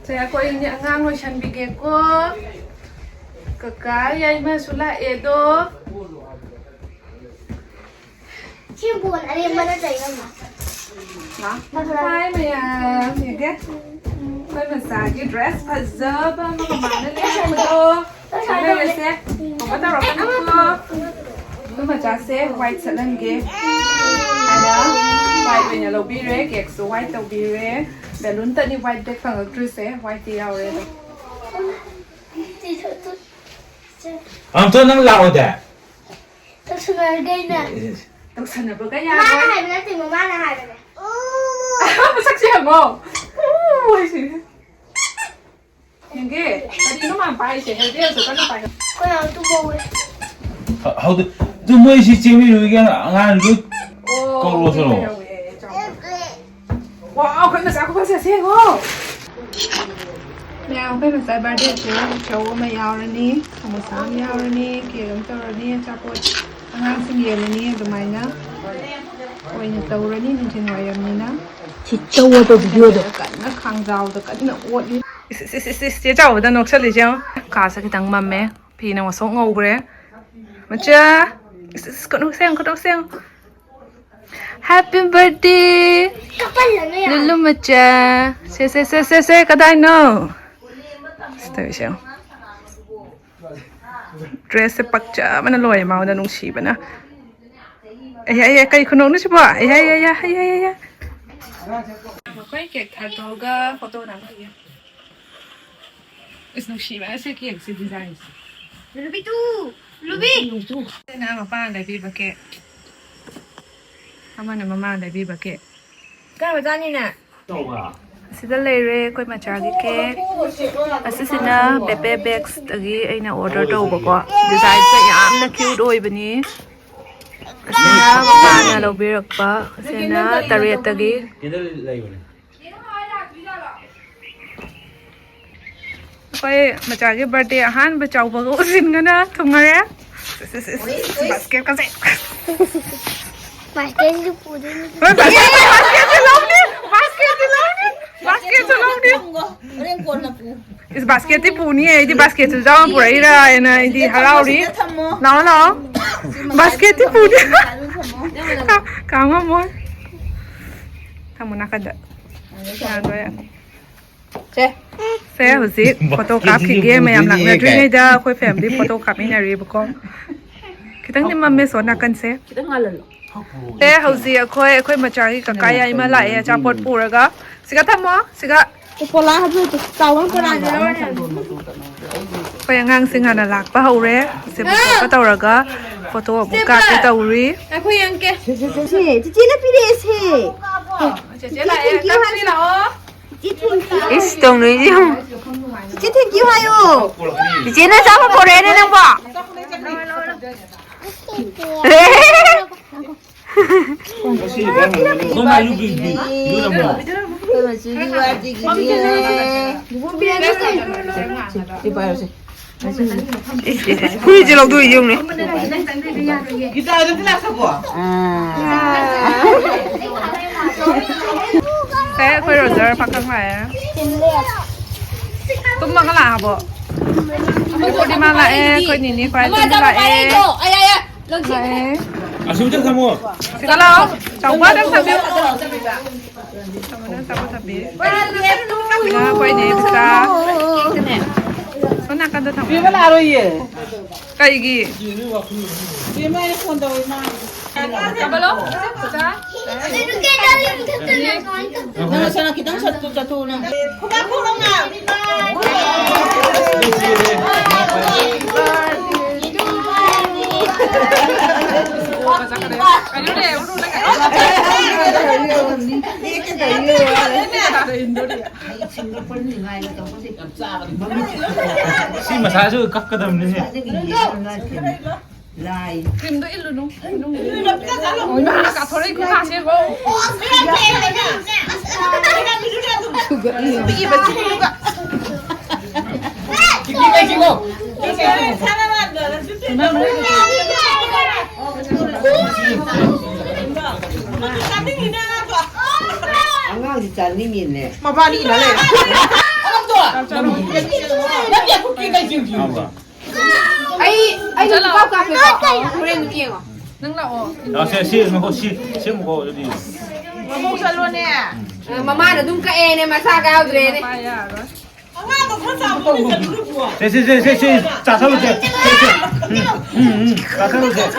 ꯁꯦ, ꯑꯩꯈꯣꯏ ꯑꯅꯤ ꯑꯉꯥꯡ ꯂꯣꯏꯁꯟꯕꯤꯒꯦꯀꯣ꯫ ꯀꯀꯥ ꯌꯥꯏꯃꯁꯨ ꯂꯥꯛꯑꯦꯗꯣ꯫ ꯁꯤ ꯕꯣꯜ ꯑꯔꯦꯝꯕ ꯅꯠꯇ꯭ꯔ ꯏꯅꯝꯃ? ꯍꯥꯏ ꯃꯌꯥꯝ, ꯌꯦꯡꯒꯦ꯫ ꯑꯩꯈꯣꯏ ꯃꯆꯥꯒꯤ ꯗ꯭ꯔꯦꯁ ꯐꯖꯕ ꯑꯃ ꯃꯃꯥꯅ ꯂꯩꯔꯛꯄꯗꯣ꯫ ꯂꯩꯔꯁꯦ꯫ ꯀꯩꯅꯣ ꯇꯧꯔꯛꯀꯅꯨꯀꯣ꯫ ꯑꯩꯈꯣꯏ ꯃꯆꯥꯁꯦ ꯋꯥꯏꯠ ꯁꯠꯍꯟꯒꯦ ꯍꯥꯏꯅ ꯋꯥꯏꯠ ꯑꯣꯏꯅ ꯂꯧꯕꯤꯔꯦ꯫ ꯀꯦꯛꯁꯨ ꯋꯥꯏꯠ ꯇꯧꯕꯤꯔꯦ꯫ ꯕꯦꯂꯨꯟꯇꯅꯤ ꯋꯥꯏꯠ ꯕꯦꯛ ꯐꯪꯉꯛꯇ꯭ꯔꯤꯁꯦ꯫ ꯋꯥꯏꯠꯇꯤ ꯌꯥꯎꯔꯦ ꯑꯗꯣ꯫ ꯑꯝꯇ ꯅꯪ ꯂꯥꯛꯑꯣꯗꯦ꯫ ꯇꯧꯁꯟꯅꯔꯒꯦ ꯑꯩꯅ꯫ ꯇꯧꯁꯟꯅꯕꯒ ꯃꯥꯅ ꯌꯥꯔꯣꯏ꯫ ꯍꯥꯏꯕ ꯅꯠꯇꯦ, ꯃꯃꯥꯅ ꯍꯥꯏꯕꯅꯦ꯫ ꯃꯁꯛꯁꯦ ꯌꯦꯡꯉꯣ꯫ ꯎ ꯍꯥꯏꯁꯤꯅꯦ꯫ ꯌꯦꯡꯒꯦ꯫ ꯀꯔꯤꯅꯣ ꯃꯥꯅ ꯄꯥꯏꯔꯤꯁꯦ? ꯍꯦꯜꯗꯤ ꯑꯣꯏꯔꯁꯨ ꯀꯟꯅ ꯄꯥꯏꯌꯣ꯫ ꯑꯩꯈꯣꯏ ꯌꯥꯝ ꯇꯨꯝꯍꯧꯋꯦ꯫ ꯍ-, ꯍꯧꯗ-, ꯑꯗꯨ ꯃꯣꯏꯁꯤ ꯆꯦꯟꯕꯤꯔꯨꯒꯦ, ꯑꯉꯥꯡ ꯂꯣꯏ ꯑꯣ, ꯀꯧꯔꯣ ꯆꯠꯂꯣ꯫ ꯂꯩꯍꯧꯋꯦ, ꯆꯥꯎ꯫ ꯋꯥꯎ, ꯑꯩꯈꯣꯏ ꯃꯆꯥ ꯈꯨꯐꯁꯦ ꯁꯦ ꯌꯦꯡꯉꯣ꯫ ꯃꯌꯥꯝ, ꯑꯩꯈꯣꯏ ꯃꯆꯥ ꯕꯥꯔꯗꯦꯁꯦ ꯆꯧ ꯑꯃ ꯌꯥꯎꯔꯅꯤ, ꯁꯃꯣꯁꯥ ꯑꯃ ꯌꯥꯎꯔꯅꯤ, ꯀꯦꯛ ꯑꯃ ꯇꯧꯔꯅꯤ, ꯑꯆꯥꯄꯣꯠ ꯑꯉꯥꯡꯁꯤꯡ ꯌꯦꯜꯂꯅꯤ, ꯑꯗꯨꯃꯥꯏꯅ ꯑꯣꯏꯅ ꯇꯧꯔꯅꯤ ꯅꯨꯡꯊꯤꯜ ꯋꯥꯏꯔꯝꯅꯤꯅ꯫ ꯁꯤ ꯆꯧ ꯑꯇꯣꯞꯄꯗꯤ ꯑꯣꯏꯗꯣ꯫ ꯀꯟꯅ ꯈꯥꯡꯖꯥꯎꯗ ꯀꯟꯅ ꯑꯣꯠꯂꯤ꯫ ꯏꯁ, ꯏꯁ, ꯏꯁ, ꯏꯁ, ꯏꯁ, ꯆꯦ ꯆꯥꯎꯕꯗ ꯅꯣꯛꯁꯜꯂꯤꯁꯦ ꯌꯦꯡꯉꯣ꯫ ꯀꯥꯁꯦ ꯈꯤꯇꯪ ꯃꯝꯃꯦ꯫ ꯐꯤꯅ ꯉꯧꯁꯣꯛ ꯉꯧꯈ꯭ꯔꯦ꯫ ꯃꯆꯥ! ꯏꯁ, ꯏꯁ, ꯈꯨꯅꯣꯛꯁꯦ ꯌꯦꯡꯉꯣ, ꯈꯨꯅꯣꯛꯁꯦ ꯌꯦꯡꯉꯣ꯫ Happy birthday! ꯀꯞꯄꯜꯂꯅꯨ ꯌꯥꯝ꯫ ꯂꯨꯂꯨ ꯃꯆꯥ! ꯁꯦ, ꯁꯦ, ꯁꯦ, ꯁꯦ, ꯁꯦ, ꯀꯗꯥꯏꯅꯣ? ꯁꯤ ꯇꯧꯔꯤꯁꯦ ꯌꯦꯡꯉꯣ꯫ ꯗ꯭ꯔꯦꯁꯁꯦ ꯄꯛꯆꯕꯅ ꯂꯣꯏꯔꯦ ꯃꯉꯣꯟꯗ ꯅꯨꯡꯁꯤꯕꯅ꯫ ꯑꯩ, ꯑꯩ, ꯑꯩ, ꯀꯩ ꯈꯨꯅꯣꯛꯅꯣ ꯁꯤꯕꯣ? ꯑꯩ, ꯑꯩ, ꯑꯩ, ꯑꯩ, ꯑꯩ, ꯑꯩ, ꯑꯩ꯫ ꯑꯩꯈꯣꯏ ꯀꯦꯛ ꯊꯥꯗꯣꯛꯑꯒ ꯐꯣꯇꯣ ꯅꯝꯈꯤꯒꯦ꯫ ꯏꯁ, ꯅꯨꯡꯁꯤꯕꯅ ꯁꯤ ꯀꯦꯛꯁꯤ ꯗꯤꯖꯥꯏꯟꯁꯦ꯫ ꯂꯨꯕꯤ ꯇꯨ! ꯂꯨꯕꯤ! ꯁꯤꯅ ꯃꯄꯥꯅ ꯂꯩꯕꯤꯕ ꯀꯦꯛ꯫ ꯑꯃꯅ ꯃꯃꯥꯅ ꯂꯩꯕꯤꯕ ꯀꯦꯛ꯫ ꯀꯔꯝꯕ ꯆꯥꯅꯤꯅꯦ? ꯑꯁꯤꯗ ꯂꯩꯔꯦ ꯑꯩꯈꯣꯏ ꯃꯆꯥꯒꯤ ꯀꯦꯛ꯫ ꯑꯁꯤꯁꯤꯅ ꯕꯦꯕꯦ ꯕꯦꯛꯁꯇꯒꯤ ꯑꯩꯅ ꯑꯣꯔꯗꯔ ꯇꯧꯕꯀꯣ꯫ ꯗꯤꯖꯥꯏꯟꯁꯦ ꯌꯥꯝꯅ ꯀ꯭ꯌꯨꯠ ꯑꯣꯏꯕꯅꯤ꯫ ꯑꯁꯤꯅ ꯃꯄꯥꯅ ꯂꯧꯕꯤꯔꯛꯄ꯫ ꯑꯁꯤꯅ ꯇꯔꯦꯠꯇꯒꯤ꯫ ꯑꯩꯈꯣꯏ ꯃꯆꯥꯒꯤ ꯕꯥꯔꯗꯦ ꯑꯍꯥꯟꯕ ꯆꯥꯎꯕꯒ ꯎꯁꯤꯟꯒꯅ ꯊꯨꯡꯉꯔꯦ꯫ ꯁꯦ, ꯁꯦ, ꯁꯦ, ꯁꯦ, ꯁꯦ, ꯕꯥꯁꯀꯦꯠꯀꯁꯦ꯫ ꯕꯥꯁꯀꯦꯠꯁꯨ ꯄꯨꯗꯣꯏꯅꯤ꯫ ꯍꯣꯏ, ꯕꯥꯁꯀꯦꯠ, ꯕꯥꯁꯀꯦꯠꯁꯦ ꯂꯧꯅꯤ, ꯕꯥꯁꯀꯦꯠꯁꯦ ꯂꯧꯅꯤ, ꯕꯥꯁꯀꯦꯠꯁꯦ ꯂꯧꯅꯤ꯫ ꯍꯣꯔꯦꯟ ꯀꯣꯟꯅ ꯄꯨ꯫ ꯏꯁ, ꯕꯥꯁꯀꯦꯠꯇꯤ ꯄꯨꯅꯤ, ꯑꯩꯗꯤ ꯕꯥꯁꯀꯦꯠꯁꯨ ꯌꯥꯎꯅ ꯄꯨꯔꯛꯏꯔꯥ ꯍꯥꯏꯅ ꯑꯩꯗꯤ ꯍꯔꯥꯎꯔꯤ꯫ ꯁꯤꯗ ꯊꯝꯃꯣ꯫ ꯂꯥꯛꯑꯣ, ꯂꯥꯛꯑꯣ꯫ ꯕꯥꯁꯀꯦꯠꯇꯤ ꯄꯨꯅꯤ꯫ ꯃꯆꯥꯗꯨ ꯊꯝꯃꯣ꯫ ꯀꯥ-, ꯀꯥꯡꯉꯝꯃꯣꯏ꯫ ꯊꯝꯃꯣ ꯅꯥꯀꯟꯗ꯫ ꯌꯥꯗꯣꯔꯦ꯫ ꯁꯦ꯫ ꯁꯦ, ꯍꯧꯖꯤꯛ ꯐꯣꯇꯣ ꯀꯥꯞꯈꯤꯒꯦ꯫ ꯃꯌꯥꯝ ꯂꯥꯛꯅꯗ꯭ꯔꯤꯉꯩꯗ ꯑꯩꯈꯣꯏ ꯐꯦꯃꯤꯂꯤ ꯐꯣꯇꯣ ꯀꯥꯞꯃꯤꯟꯅꯔꯤꯕꯀꯣ꯫ ꯈꯤꯇꯪꯗꯤ ꯃꯝꯃꯦ ꯁꯣ ꯅꯥꯀꯟꯁꯦ꯫ ꯈꯤꯇꯪ ꯉꯥꯜꯍꯜꯂꯣ꯫ ꯁꯦ, ꯍꯧꯖꯤꯛ ꯑꯩꯈꯣꯏ, ꯑꯩꯈꯣꯏ ꯃꯆꯥꯒꯤ ꯀꯀꯥ ꯌꯥꯏꯃ ꯂꯥꯛꯑꯦ ꯑꯆꯥꯄꯣꯠ ꯄꯨꯔꯒ꯫ ꯁꯤꯒ ꯊꯝꯃꯣ, ꯁꯤꯒ꯫ ꯄꯣꯂꯥ ꯍꯥꯞꯄꯗꯣ ꯆꯥꯎꯕ ꯄꯣꯂꯥꯁꯦ ꯂꯧꯔꯅꯤ꯫ ꯑꯩꯈꯣꯏ ꯑꯉꯥꯡꯁꯤꯡ ꯍꯥꯟꯅ ꯂꯥꯛꯄ ꯍꯧꯔꯦ꯫ ꯁꯦ, ꯄꯨꯊꯣꯛꯀ ꯇꯧꯔꯒ ꯐꯣꯇꯣ ꯑꯃꯨꯛ ꯀꯥꯞꯀꯦ ꯇꯧꯔꯤ꯫ ꯑꯩꯈꯣꯏ ꯌꯦꯡꯀꯦ꯫ ꯁꯦ, ꯆꯤꯆꯦꯅ ꯄꯤꯔꯛꯑꯦ ꯁꯦ꯫ ꯆꯦꯆꯦ ꯂꯥꯛꯑꯦ, ꯀꯛꯁꯤ ꯂꯥꯛꯑꯣ꯫ ꯆꯤꯆꯦ thank you꯫ ꯏꯁ ꯇꯧꯅꯩꯁꯤ ꯌꯦꯡꯉꯨ꯫ ꯆꯤꯆꯦ thank you ꯍꯥꯏꯌꯣ꯫ ꯆꯤꯆꯦꯅ ꯑꯆꯥꯄꯣꯠ ꯄꯣꯔꯛꯑꯦꯅꯦ ꯅꯪꯕꯣ꯫ ꯑꯩꯈꯣꯏ ꯃꯆꯨꯒꯤ ꯋꯥꯗꯤꯒꯤꯅꯦ꯫ ꯁꯤ ꯄꯥꯏꯔꯨꯁꯦ꯫ ꯏꯁ, ꯏꯁ, ꯏꯁ, ꯍꯨꯏꯁꯦ ꯂꯧꯗꯣꯛꯏ ꯌꯦꯡꯉꯨꯅꯦ꯫ ꯒꯤꯇꯥꯗꯨꯗꯤ ꯂꯥꯛꯁꯀꯣ꯫ ꯁꯦ, ꯑꯩꯈꯣꯏ ꯔꯣꯖꯔ ꯄꯥꯈꯪ ꯂꯥꯛꯑꯦ꯫ ꯇꯨꯝꯃꯒ ꯂꯥꯛꯑꯕꯣ? ꯑꯩꯈꯣꯏ ꯄꯨꯔꯅꯤꯃꯥ ꯂꯥꯛꯑꯦ, ꯑꯩꯈꯣꯏ ꯅꯤꯅꯦ ꯈ꯭ꯋꯥꯏ ꯇꯨꯝꯕ ꯂꯥꯛꯑꯦ꯫ ꯂꯥꯛꯑꯦ꯫ ꯑꯁꯨꯝꯇꯪ ꯊꯝꯃꯣ꯫ ꯁꯤꯗ ꯂꯥꯛꯑꯣ꯫ ꯆꯥꯎꯕꯗꯪ ꯊꯝꯕꯤꯌꯨ꯫ ꯆꯥꯎꯕꯗꯪ ꯆꯥꯎꯕ ꯊꯝꯕꯤ꯫ ꯁꯤꯅ ꯑꯩꯈꯣꯏ ꯅꯦ ꯏꯕꯤꯆꯥ꯫ ꯁꯣꯝ ꯅꯥꯀꯟꯗ ꯊꯝꯃꯣ꯫ ꯄꯤꯕ ꯂꯥꯛꯑꯔꯣꯏꯌꯦ꯫ ꯀꯩꯒꯤ? ꯄꯤꯕ ꯑꯩꯅ ꯐꯣꯟ ꯇꯧꯔꯤ ꯃꯥ꯫ ꯆꯥꯕꯂꯣ? ꯆꯥ? ꯅꯪ ꯁꯅꯥ ꯈꯤꯇꯪ ꯆꯠꯊꯣꯛ ꯆꯠꯊꯣꯛꯎ ꯅꯪ꯫ ꯁꯤ ꯃꯁꯥꯁꯨ ꯀꯛꯀꯗꯕꯅꯤꯅꯦ꯫ ꯀ꯭ꯔꯤꯝꯗꯣ ꯏꯜꯂꯨꯅꯨ꯫ ꯏꯃꯥ, ꯀꯥꯊꯣꯔꯛꯏ ꯈꯨꯠꯁꯦ ꯌꯦꯡꯉꯣ꯫ ꯄꯤꯛꯏꯕ ꯆꯤꯡꯗꯨꯒ꯫ ꯑꯉꯥꯡꯁꯤ ꯆꯥꯅꯤꯡꯉꯤꯅꯦ꯫ ꯃꯕꯥꯅꯤ ꯏꯟꯅ ꯂꯩꯔꯦ꯫ ꯅꯪꯗꯣ! ꯅꯪꯗꯤ ꯑꯩꯈꯣꯏ ꯀꯩ ꯌꯦꯡꯗ꯭ꯔꯤꯅꯣ? ꯑꯩ ꯑꯩ ꯅꯨꯄꯥ ꯀꯥꯞꯄꯦꯀꯣ꯫ ꯍꯣꯔꯦꯟ ꯑꯗꯨꯝ ꯌꯦꯡꯉꯣ꯫ ꯅꯪ ꯂꯥꯛꯑꯣ꯫ ꯂꯥꯛꯑꯣꯁꯦ, ꯁꯤ ꯌꯦꯡꯉꯣꯀꯣ, ꯁꯤ, ꯁꯤ ꯌꯦꯡꯉꯣꯀꯣ, ꯑꯗꯨꯗꯤ ꯌꯦꯡꯉꯣ꯫ ꯃꯃꯧ ꯆꯠꯂꯣꯅꯦ꯫ ꯃꯃꯥꯅ ꯑꯗꯨꯝ ꯀꯛꯑꯦꯅꯦ, ꯃꯁꯥ ꯀꯥꯎꯗ꯭ꯔꯦꯅꯦ꯫ ꯃꯄꯥ ꯌꯥꯔꯣꯏ꯫ ꯑꯉꯥꯡꯗꯣ ꯈꯔ ꯆꯥꯎꯕ ꯑꯣꯏꯅ ꯆꯠꯂꯨꯔꯣ꯫ ꯁꯦ, ꯁꯦ, ꯁꯦ, ꯁꯦ, ꯁꯦ, ꯆꯥꯁꯜꯂꯨꯁꯦ꯫ ꯁꯦ, ꯁꯦ꯫ ꯎꯝ, ꯎꯝ, ꯎꯝ, ꯆꯥꯁꯜꯂꯨꯁꯦ꯫ ꯁꯦ,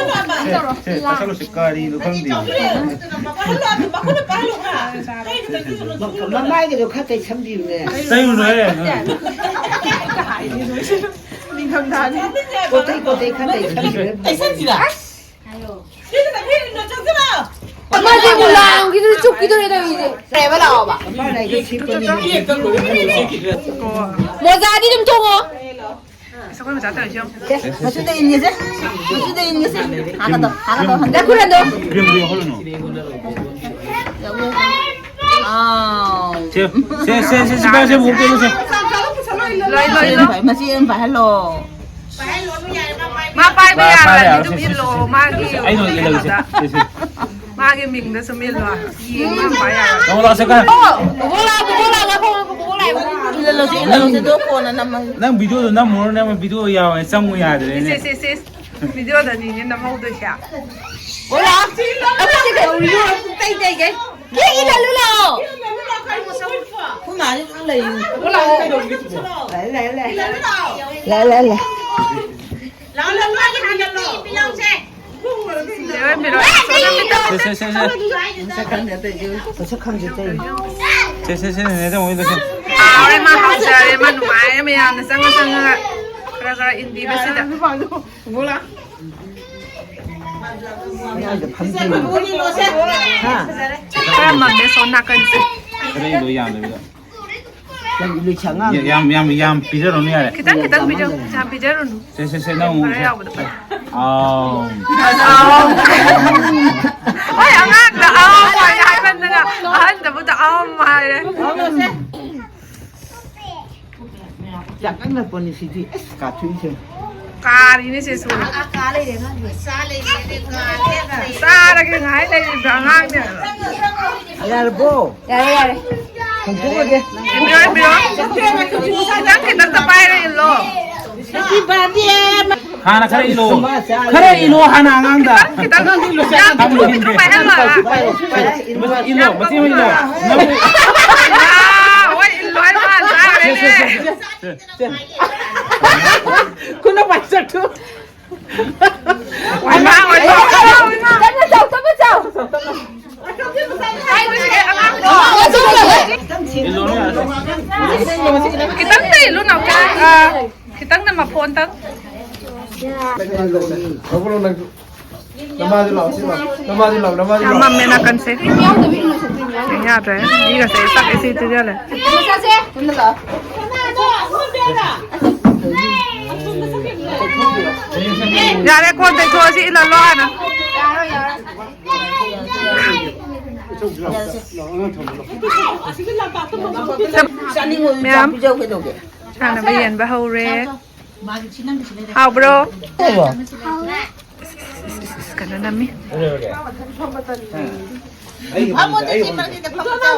ꯁꯦ, ꯆꯥꯁꯜꯂꯨꯁꯦ꯫ ꯀꯔꯤꯅꯣ ꯈꯪꯗꯦ꯫ ꯄꯥꯏꯍꯜꯂꯣ, ꯑꯗꯨ ꯃꯈꯨꯠꯅ ꯄꯥꯏꯍꯜꯂꯣ ꯈꯔ꯫ ꯀꯩꯅꯣ ꯇꯧꯔꯤꯗꯨꯕꯣ? ꯃꯃꯥꯏꯒꯗꯣ ꯈꯔ ꯇꯩꯁꯟꯕꯤꯌꯨꯅꯦ꯫ ꯇꯩꯔꯨꯅꯨꯍꯦ꯫ ꯅꯤꯡꯊꯝꯊꯥꯅꯤ꯫ ꯀꯣꯇꯩ ꯀꯣꯇꯩ ꯈꯔ ꯇꯩꯁꯟꯕꯤꯌꯨꯅꯦ꯫ ꯇꯩꯁꯟꯁꯤꯔꯥ? ꯑꯃꯁꯦ ꯃꯨꯂꯥꯡꯒꯤꯗꯨꯅ ꯆꯨꯞꯈꯤꯗꯣꯔꯦ ꯇꯧꯔꯤꯁꯦ꯫ ꯀꯩꯕ ꯂꯥꯛꯑꯣꯕ? ꯃꯣꯖꯥꯗꯤ ꯑꯗꯨꯝ ꯇꯣꯡꯉꯣ꯫ ꯑꯁ, ꯑꯩꯈꯣꯏ ꯃꯆꯥ ꯇꯧꯔꯤꯁꯦ ꯌꯦꯡꯉꯣ꯫ ꯁꯦ, ꯃꯆꯨꯗ ꯏꯟꯒꯦꯁꯦ꯫ ꯃꯆꯨꯗ ꯏꯟꯒꯦꯁꯦ꯫ ꯍꯥꯒꯗꯧ, ꯍꯥꯒꯗꯧ, ꯍꯟꯗꯛ ꯈꯨꯔꯗꯣ꯫ ꯏꯕꯦꯝ, ꯏꯕꯦꯝ, ꯍꯣꯠꯂꯨꯅꯨ꯫ ꯑꯥꯎ꯫ ꯁꯦ, ꯁꯦ, ꯁꯦ, ꯁꯦ, ꯁꯤ ꯄꯥꯏꯔꯣ, ꯁꯦ, ꯑꯃꯨꯛ ꯄꯤꯔꯣ, ꯁꯦ꯫ ꯂꯣꯏ, ꯂꯣꯏ, ꯂꯣꯏ꯫ ꯃꯆꯦ ꯑꯃ ꯄꯥꯏꯍꯜꯂꯣ꯫ ꯃꯥ ꯄꯥꯏꯕ ꯃꯥ ꯄꯥꯏꯕ ꯌꯥꯔꯣꯏ, ꯌꯥꯔꯣꯏ, ꯑꯗꯨꯝ ꯁꯦ, ꯁꯦ, ꯏꯜꯂꯣ, ꯁꯦ, ꯁꯦ꯫ ꯃꯥꯒꯤ ꯑꯩ ꯂꯣꯏ ꯏꯜꯂꯒꯦ, ꯁꯦ, ꯀꯩꯅꯣꯗ꯫ ꯁꯦ, ꯁꯦ꯫ ꯃꯥꯒꯤ ꯃꯤꯡꯗ ꯁꯨꯝ ꯏꯜꯂꯣ꯫ ꯌꯦꯡꯉꯣ, ꯌꯥꯝ ꯄꯥꯏ ꯌꯥꯔꯣꯏ꯫ ꯅꯪ ꯂꯥꯛꯑꯣ, ꯁꯦ, ꯀꯥꯏ? ꯕꯣꯕꯣꯛ ꯂꯥꯛꯑꯣ, ꯕꯣꯕꯣꯛ ꯂꯥꯛꯑꯣ, ꯉꯥꯏꯈꯣ, ꯉꯥꯏꯈꯣ, ꯕꯣꯕꯣꯛ ꯂꯥꯛꯑꯦ꯫ ꯏꯜꯂꯜꯂꯣ, ꯁꯦ, ꯏꯜꯂꯜꯂꯣ, ꯁꯦ, ꯑꯗꯣ ꯀꯣꯟꯅ ꯅꯝꯃꯒꯦ꯫ ꯅꯪ ꯚꯤꯗꯤꯑꯣꯗꯣ ꯅꯝꯃꯨꯔꯣ, ꯅꯪ ꯚꯤꯗꯤꯑꯣ ꯌꯥꯎꯋꯦ, ꯆꯪꯉꯨ ꯌꯥꯗ꯭ꯔꯦꯅꯦ꯫ ꯁꯦ, ꯁꯦ, ꯁꯦ, ꯁꯦ꯫ ꯚꯤꯗꯤꯑꯣꯗꯅꯤꯅꯦ ꯅꯝꯍꯧꯗꯣꯏꯁꯦ꯫ ꯕꯣꯕꯣꯛ ꯂꯥꯛꯑꯣ꯫ ꯑꯩꯈꯣꯏ ꯁꯤ ꯀꯩꯅꯣ ꯚꯤꯗꯤꯑꯣ ꯄꯨꯡꯇꯩ ꯇꯩꯒꯩ꯫ ꯀꯦꯛ ꯏꯜꯂꯜꯂꯨ ꯂꯥꯛꯑꯣ꯫ ꯑꯩꯈꯣꯏ ꯃꯥꯁꯦ ꯑꯗꯨꯝ ꯂꯩ꯫ ꯂꯥꯛꯑꯦ, ꯂꯥꯛꯑꯦ, ꯂꯥꯛꯑꯦ꯫ ꯂꯥꯛꯑꯦ, ꯂꯥꯛꯑꯦ, ꯂꯥꯛꯑꯦ꯫ ꯂꯥꯛꯑꯣ, ꯂꯥꯛꯑꯣ, ꯃꯥꯒꯤ ꯍꯥꯟꯅ ꯄꯤ-, ꯄꯤꯂꯥꯎꯁꯦ꯫ ꯁꯦ, ꯁꯦ, ꯁꯦ, ꯁꯦ꯫ ꯃꯁꯛ ꯈꯪꯗꯦ ꯑꯇꯩꯁꯨ꯫ ꯃꯁꯛ ꯈꯪꯗꯦ ꯑꯇꯩ꯫ ꯁꯦ, ꯁꯦ, ꯁꯦ, ꯅꯦꯅꯦ ꯇꯥꯃꯣꯒꯤꯗꯣ ꯁꯦ꯫ ꯍꯥꯎꯔꯦ, ꯃꯥ ꯍꯥꯎꯖꯔꯦ, ꯃꯥ ꯅꯨꯡꯉꯥꯏꯔꯦ, ꯃꯌꯥꯝꯅ ꯆꯪꯉ ꯆꯪꯉꯒ ꯈꯔ ꯈꯔ ꯏꯟꯕꯤꯕꯁꯤꯗ꯫ ꯃꯌꯥꯏꯗ ꯐꯝꯕꯤꯌꯨ꯫ ꯍꯥ? ꯈꯔ ꯃꯝꯃꯦ ꯁꯣꯝ ꯅꯥꯀꯟꯁꯦ꯫ ꯈꯔ ꯏꯜꯂꯣ ꯌꯥꯝꯗꯕꯤꯗ꯫ ꯌꯥꯝ ꯏꯜꯂꯨ, ꯁꯤ ꯑꯉꯥꯡ꯫ ꯌꯥꯝ, ꯌꯥꯝ, ꯌꯥꯝ ꯄꯤꯖꯔꯨꯅꯨ ꯌꯥꯔꯦ꯫ ꯈꯤꯇꯪ, ꯈꯤꯇꯪ ꯄꯤꯖꯧ, ꯌꯥꯝ ꯄꯤꯖꯔꯨꯅꯨ꯫ ꯁꯦ, ꯁꯦ, ꯁꯦ, ꯅꯪ ꯑꯃꯨꯛ ꯈꯔ ꯁꯦ꯫ ꯌꯥꯎꯕꯗꯣ ꯐꯩ꯫ ꯑꯥꯎ꯫ ꯑꯥꯎ꯫ ꯍꯣꯏ, ꯑꯉꯥꯡꯗ ꯑꯥꯎ ꯍꯥꯏꯅ ꯍꯥꯏꯃꯟꯗꯅ ꯑꯍꯟꯗꯕꯨꯗ ꯑꯥꯎ ꯍꯥꯏꯔꯦ꯫ ꯌꯥꯝ ꯀꯟꯅ ꯄꯣꯠꯅꯤ ꯁꯤꯗꯤ꯫ ꯑꯁ, ꯀꯥꯊꯨꯏꯁꯦ꯫ ꯀꯥꯔꯤꯅꯦ ꯁꯦ ꯁꯨꯔꯦ꯫ ꯑꯥ, ꯀꯥ ꯂꯩꯔꯦ ꯑꯉꯥꯡꯁꯦ꯫ ꯆꯥꯔꯒꯦ ꯉꯥꯏ ꯂꯩꯔꯤꯕ꯭ꯔꯥ ꯑꯉꯥꯡꯅꯦ? ꯌꯥꯔꯕꯣ? ꯌꯥꯔꯦ, ꯌꯥꯔꯦ꯫ ꯍꯣꯡꯗꯣꯛꯑꯒꯦ꯫ ꯏꯟꯖꯣꯏ ꯄꯤꯌꯣ꯫ ꯈꯤꯇꯪ ꯈꯤꯇꯪꯇ ꯄꯥꯏꯔ ꯏꯜꯂꯣ꯫ ꯍꯥꯟꯅ ꯈꯔ ꯏꯜꯂꯣ꯫ ꯈꯔ ꯏꯜꯂꯣ ꯍꯥꯟꯅ ꯑꯉꯥꯡꯗ꯫ ꯈꯤꯇꯪ ꯌꯥꯝ ꯏꯟꯕ ꯄꯥꯏꯍꯜꯂꯣ꯫ ꯏꯜꯂꯣ, ꯃꯆꯦ ꯑꯃ ꯏꯜꯂꯣ꯫ ꯅꯪ ꯍꯣꯏ, ꯏꯜꯂꯣ ꯍꯥꯏꯕ ꯃꯥꯅ ꯆꯥꯈ꯭ꯔꯦꯅꯦ꯫ ꯈꯨꯅꯧ ꯄꯥꯏꯆꯠꯇꯨ꯫ ꯇꯞꯅ ꯆꯥꯎ, ꯇꯞꯅ ꯆꯥꯎ꯫ ꯈꯤꯇꯪꯗ ꯏꯜꯂꯨ, ꯅꯥꯎꯆꯥ꯫ ꯑꯥ, ꯈꯤꯇꯪꯗ ꯃꯐꯣꯟꯗꯪ꯫ ꯅꯃꯥꯗꯤ ꯂꯥꯛꯑꯣ, ꯁꯤ ꯂꯥꯛꯑꯣ꯫ ꯅꯃꯥꯗꯤ ꯂꯥꯛꯑꯣ, ꯅꯃꯥꯗꯤ ꯌꯥꯝ ꯂꯥꯛꯑꯣ꯫ ꯃꯝꯃꯦ ꯅꯥꯀꯟꯁꯦ꯫ ꯌꯥꯗ꯭ꯔꯦ꯫ ꯃꯤꯒꯁꯦ ꯆꯥꯛ ꯏꯁꯤ ꯄꯤꯖꯜꯂꯦ꯫ ꯌꯥꯔꯦ, ꯀꯣꯟ ꯇꯩꯊꯣꯛꯑꯁꯤ, ꯏꯜꯍꯜꯂꯣ ꯍꯥꯟꯅ꯫ ꯃꯌꯥꯝ ꯁꯥꯟꯅꯕ ꯌꯦꯟꯕ ꯍꯧꯔꯦ꯫ ꯍꯥꯎꯕ꯭ꯔꯣ? ꯏꯁ, ꯏꯁ, ꯏꯁ, ꯀꯩꯅꯣ ꯅꯝꯃꯤ꯫ ꯐꯝꯃꯣ, ꯆꯤꯆꯦ, ꯃꯔꯛꯁꯤꯗ ꯐꯝꯃꯣ, ꯆꯥꯎ꯫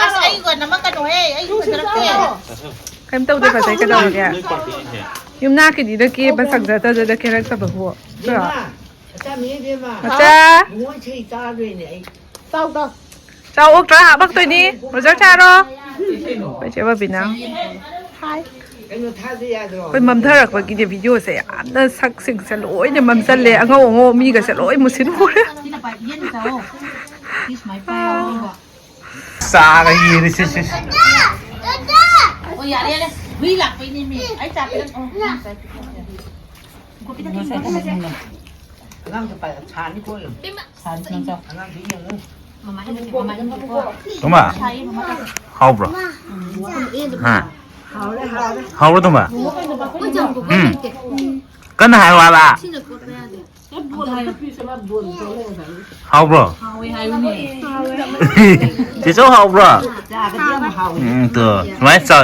ꯑꯁ, ꯑꯩ ꯀꯣꯟꯅ ꯅꯝꯃꯛꯀꯅꯨꯍꯦ, ꯑꯩ ꯐꯖꯔꯛꯇꯦ꯫ ꯀꯩꯝ ꯇꯧꯗꯦ, ꯐꯖꯩ, ꯀꯩꯗꯧꯔꯒꯦ? ꯌꯨꯝꯅꯥꯛꯀꯤꯅꯤꯗ ꯀꯦꯕ ꯁꯪꯖꯗꯗꯅ ꯀꯦꯔꯛꯇꯕꯕꯨ꯫ ꯅꯠꯇ꯭ꯔꯣ? ꯃꯆꯥ! ꯅꯤꯉꯣꯜ ꯏꯁꯩ ꯇꯥꯗꯣꯏꯅꯦ ꯑꯩ꯫ ꯆꯥꯎ, ꯆꯥꯎ꯫ ꯆꯥꯎ, ꯑꯣꯛ ꯇꯔꯥ ꯍꯥꯞꯄꯛꯇꯣꯏꯅꯤ꯫ ꯕ꯭ꯔꯣꯖꯔ ꯆꯥꯔꯣ꯫ ꯑꯩꯈꯣꯏ ꯆꯦ ꯕꯕꯤꯅ꯫ ꯍꯥꯏ꯫ ꯀꯩꯅꯣ ꯊꯥꯗ ꯌꯥꯗ꯭ꯔꯣ? ꯑꯩꯈꯣꯏ ꯃꯝꯊꯔꯛꯄꯒꯤꯅꯦ ꯚꯤꯗꯤꯑꯣꯁꯦ ꯌꯥꯝꯅ ꯁꯛꯁꯤꯡꯁꯦ ꯂꯣꯏꯅ ꯃꯝꯁꯜꯂꯦ꯫ ꯑꯉꯧ ꯑꯉꯧꯕ ꯃꯤꯒꯁꯦ ꯂꯣꯏ ꯃꯨꯁꯤꯟ ꯃꯨꯔꯦ꯫ ꯆꯥꯒ ꯌꯦꯔꯤꯁꯦ, ꯁꯦ, ꯁꯦ꯫ ꯑꯣ, ꯌꯥꯔꯦ, ꯌꯥꯔꯦ꯫ ꯍꯨꯏ ꯂꯥꯛꯄꯩꯅꯦꯃꯤ꯫ ꯑꯩ ꯆꯥ ꯄꯤꯔꯛ-, ꯑꯣ, ꯅꯪ ꯆꯥ ꯄꯤꯔꯛ-, ꯑꯉꯥꯡꯁꯦ ꯄꯥꯏ-, ꯁꯥꯅꯤ ꯀꯣ꯫ ꯁꯥꯅꯤ, ꯅꯪ ꯆꯥꯎ꯫ ꯑꯉꯥꯡꯁꯦ ꯌꯦꯡꯉꯨ꯫ ꯃꯃꯥ ꯍꯦꯟꯅ ꯄꯤꯛꯑꯣ, ꯃꯃꯥ ꯍꯦꯟꯅ ꯄꯤꯛꯑꯣ꯫ ꯇꯣꯃꯥ, ꯁꯥꯏꯌꯦ, ꯃꯃꯥ ꯆꯥꯎ꯫ ꯍꯥꯎꯕ꯭ꯔꯣ? ꯎꯝ꯫ ꯍꯥ? ꯍꯥꯎꯔꯦ, ꯍꯥꯎꯔꯦ꯫ ꯍꯥꯎꯕ꯭ꯔꯣ, ꯇꯣꯃꯥ? ꯎꯝ꯫ ꯀꯟꯅ ꯍꯥꯏꯌꯨ ꯍꯥꯏꯕ꯫ ꯁꯤꯅ ꯀꯣꯠꯄ ꯌꯥꯗꯦ꯫ ꯍꯥꯎꯕ꯭ꯔꯣ? ꯍꯥꯎꯋꯦ ꯍꯥꯏꯌꯨꯅꯦ꯫ ꯆꯦꯆꯧ ꯍꯥꯎꯕ꯭ꯔꯣ? ꯆꯥꯒꯗꯤ ꯌꯥꯝ ꯍꯥꯎꯋꯦ꯫ ꯎꯝ, ꯇꯣ, ꯁꯨꯃꯥꯏꯅ ꯆꯥꯎ꯫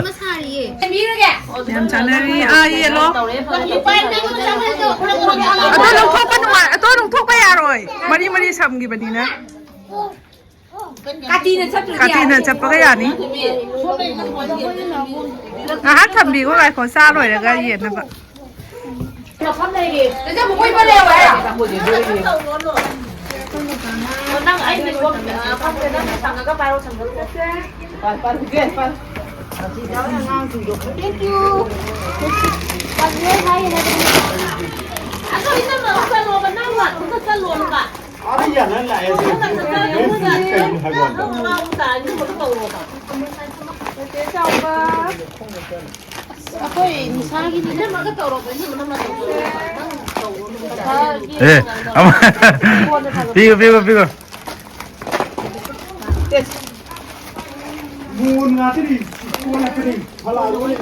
ꯁꯦꯝꯕꯤꯔꯒꯦ꯫ ꯌꯥꯝ ꯆꯥꯅꯔꯤ꯫ ꯑꯥ, ꯌꯦꯜꯂꯣ꯫ ꯑꯗꯣ ꯂꯧꯊꯣꯛꯄ ꯅꯨꯡꯉꯥꯏ-, ꯑꯗꯣ ꯂꯧꯊꯣꯛꯄ ꯌꯥꯔꯣꯏ, ꯃꯔꯤ ꯃꯔꯤ ꯁꯝꯈꯤꯕꯅꯤꯅ꯫ ꯀꯥꯇꯤꯅ ꯆꯠꯄꯒ ꯌꯥꯅꯤ꯫ ꯉꯥꯏꯍꯥꯛ ꯊꯝꯕꯤꯈꯣ, ꯉꯥꯏꯈꯣ, ꯆꯥ ꯂꯣꯏꯔꯒ ꯌꯦꯟꯅꯕ꯫ ꯑꯦ, ꯑꯃ, ꯄꯤꯒꯣ, ꯄꯤꯒꯣ, ꯄꯤꯒꯣ꯫ ꯃꯣꯟ ꯉꯥꯛꯇꯅꯤ, ꯃꯣꯟ ꯉꯥꯛꯇꯅꯤ꯫ ꯐꯂꯥ ꯂꯣꯏ꯫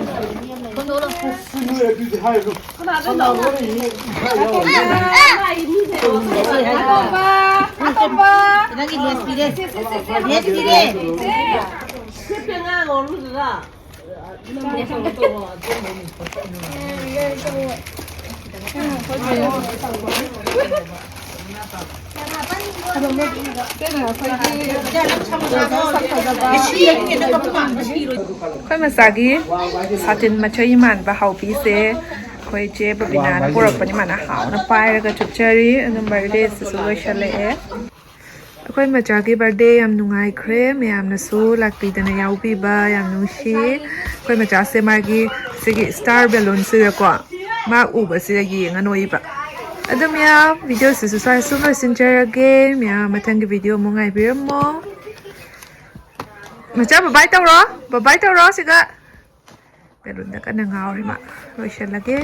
ꯑꯁ, ꯅꯣꯏ ꯑꯗꯨꯗꯤ ꯍꯥꯏꯔꯨ꯫ ꯐꯂꯥ ꯂꯣꯏ ꯍꯥꯏ ꯌꯥꯎꯔꯦ꯫ ꯑꯇꯣꯝꯕ, ꯑꯇꯣꯝꯕ꯫ ꯅꯪꯒꯤ ꯂꯦꯁ ꯄꯤꯔꯦ꯫ ꯂꯦꯁ ꯄꯤꯔꯦ꯫ ꯁꯦ꯫ ꯁꯦ꯫ ꯑꯩꯈꯣꯏ ꯃꯆꯥꯒꯤ ꯁꯥꯇꯤꯟ ꯃꯆꯩ ꯃꯥꯟꯕ ꯍꯥꯎꯕꯤꯁꯦ ꯑꯩꯈꯣꯏ ꯆꯦ ꯕꯕꯤꯅꯥꯅ ꯄꯨꯔꯛꯄꯅꯤ꯫ ꯃꯥꯅ ꯍꯥꯎꯅ ꯄꯥꯏꯔꯒ ꯆꯠꯆꯔꯤ꯫ ꯑꯗꯨꯝ ꯕꯥꯔꯗꯦꯁꯤꯁꯨ ꯂꯣꯏꯁꯜꯂꯛꯑꯦ꯫ ꯑꯩꯈꯣꯏ ꯃꯆꯥꯒꯤ ꯕꯥꯔꯗꯦ ꯌꯥꯝ ꯅꯨꯡꯉꯥꯏꯈ꯭ꯔꯦ꯫ ꯃꯌꯥꯝꯅꯁꯨ ꯂꯥꯛꯄꯤꯗꯅ ꯌꯥꯎꯕꯤꯕ ꯌꯥꯝ ꯅꯨꯡꯁꯤ꯫ ꯑꯩꯈꯣꯏ ꯃꯆꯥꯁꯦ ꯃꯥꯒꯤ ꯁꯤꯒꯤ ꯁ꯭ꯇꯥꯔ ꯕꯦꯂꯨꯟꯁꯤꯗꯀꯣ ꯃꯥ ꯎꯕꯁꯤꯗ ꯌꯦꯡꯉ ꯅꯣꯛꯏꯕ꯫ ꯑꯗꯨ ꯃꯌꯥꯝ, ꯚꯤꯗꯤꯑꯣꯁꯤꯁꯨ ꯁ꯭ꯋꯥꯏ ꯁꯨꯝ ꯂꯣꯏꯁꯤꯟꯖꯔꯒꯦ꯫ ꯃꯌꯥꯝ ꯃꯊꯪꯒꯤ ꯚꯤꯗꯤꯑꯣ ꯑꯃꯨꯛ ꯉꯥꯏꯕꯤꯔꯝꯃꯣ꯫ ꯃꯆꯥ, ꯕꯕꯥꯏ ꯇꯧꯔꯣ, ꯕꯕꯥꯏ ꯇꯧꯔꯣ ꯁꯤꯒ꯫ ꯕꯦꯂꯨꯟꯗ ꯀꯟꯅ ꯉꯥꯎꯔꯤ ꯃꯥ꯫ ꯂꯣꯏꯁꯤꯜꯂꯒꯦ꯫